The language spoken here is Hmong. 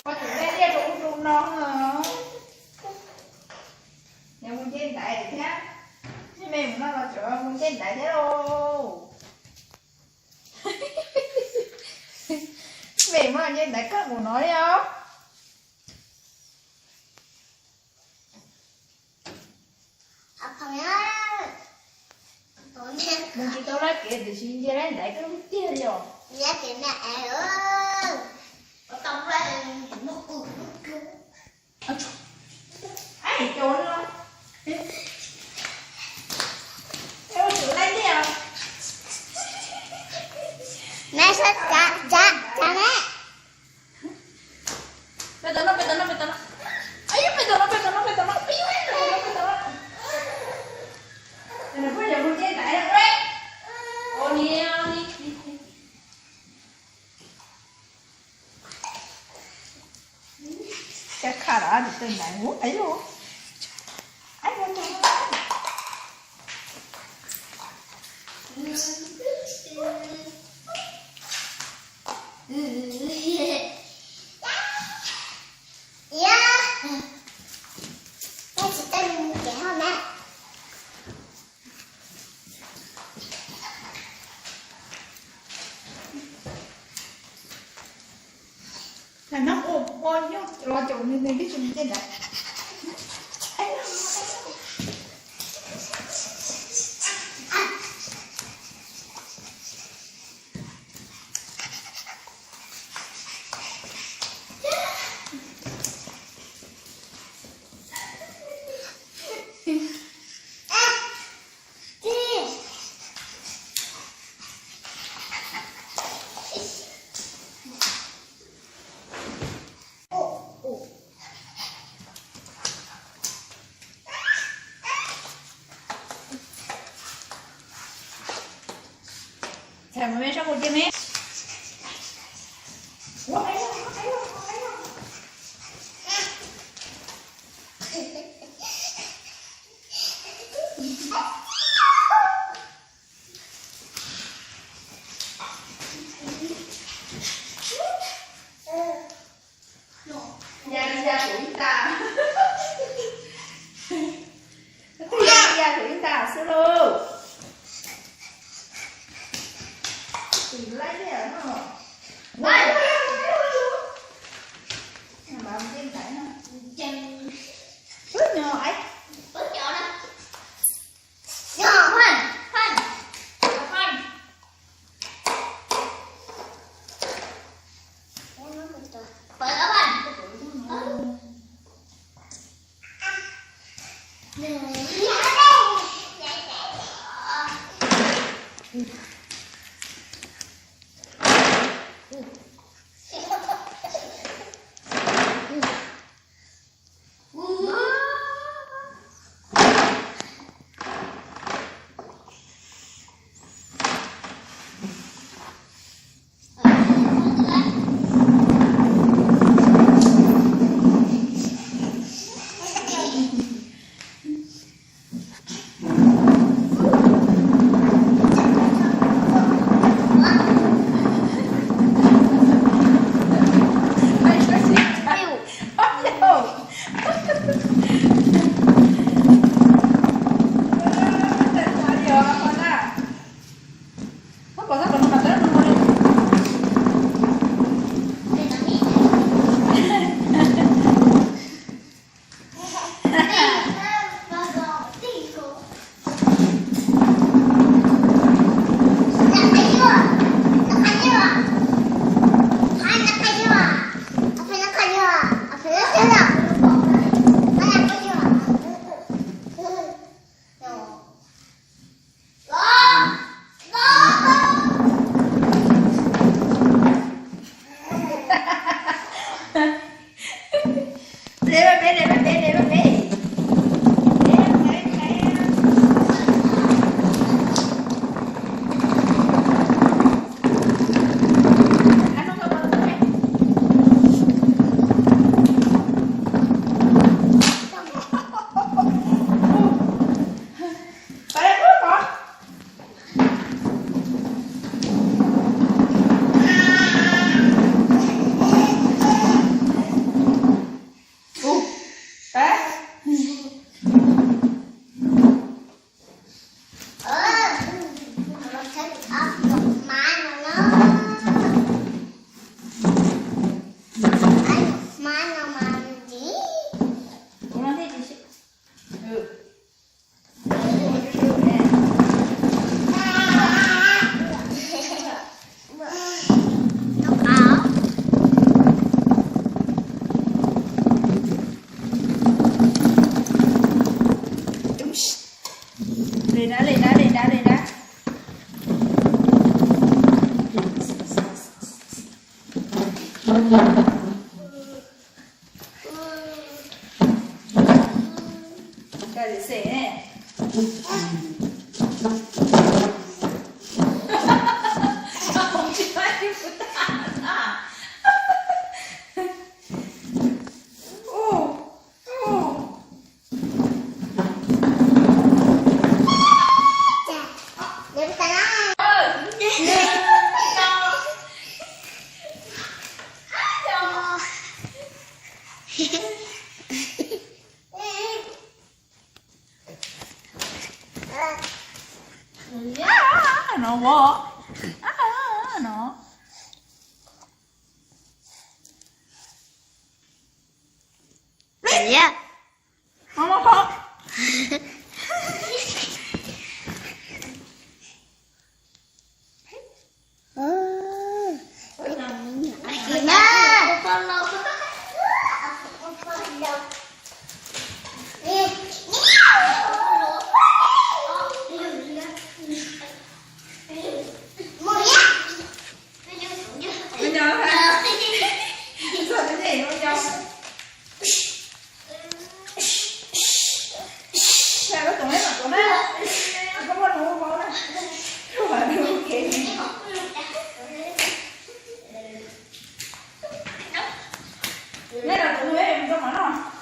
Poj tus daj liaj rau ub rau no. Yog mus nce ntaiv thiab, me mus no los tseem mus nce ntaiv thiab lauj. Me mus nce ntaiv kawg mus no li os. Mus tsis tau laj kev tiam sis nce laj ntaiv kawg tiag li os. Ab, cov no. Ua tsum laib tiag. Mẹ sắp trả, trả, trả mẹ. Peb tau no, peb tau no, peb tau no. Ay, peb tau no, peb tau no, peb tau no. Ay, peb tau no, peb tau no. Nws pheej yuav mus nce ntaiv no. Ua ni, ua ni. Cab khaj los ab, nws tawg ntaiv ua, ay yus. Ay, ua cas. Hnub ua poj yog los caum nws, nws twb tsis mus nce ntaiv. Thầy mà mẹ sao một kia mẹ? Yas, yas kuv ib tag. Yas kuv ib tag xwb lauj. Tus laib tiag no. Wb no, wb no, wb no. Li dab, li dab, li dab, li dab. Nkag xim xim ne. Ub, ub. No, no. Nej los tus no, mus rau qhov no.